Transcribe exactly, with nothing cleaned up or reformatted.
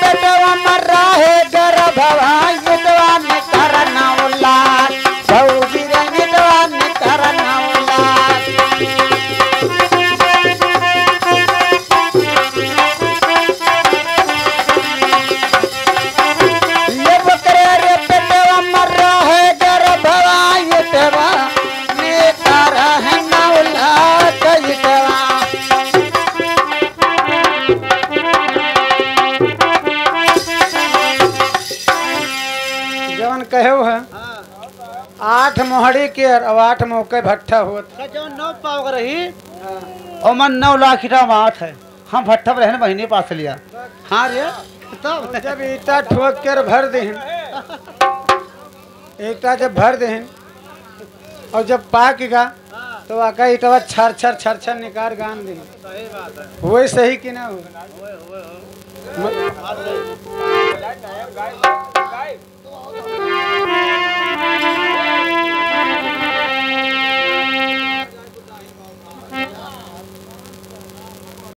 पेटवा में रहे गर्भवा, इटवा में करना उलार। भौजी रे, इटवा में करना उलार। ये बकरे रे पेटवा में रहे गर्भवा, इटवा में करना उलार, इटवा। जवन कहे है, हाँ। आठ मोहड़ी के और आठ मोह के भट्ठा होत। अच्छा, जवन नौ पाव के रही, हाँ। ओमन नौ लाख ईटा मात है। हम भट्ठा पर रहने महीने पास लिया। हाँ रे, तब जब ईटा ठोक कर भर देहन, ईटा जब भर देहन और जब पाक गा, तो आका ईटवा छर छर छर छर निकार गान दे। सही बात है। वही सही कि ना हो? होए, होए, होए। म-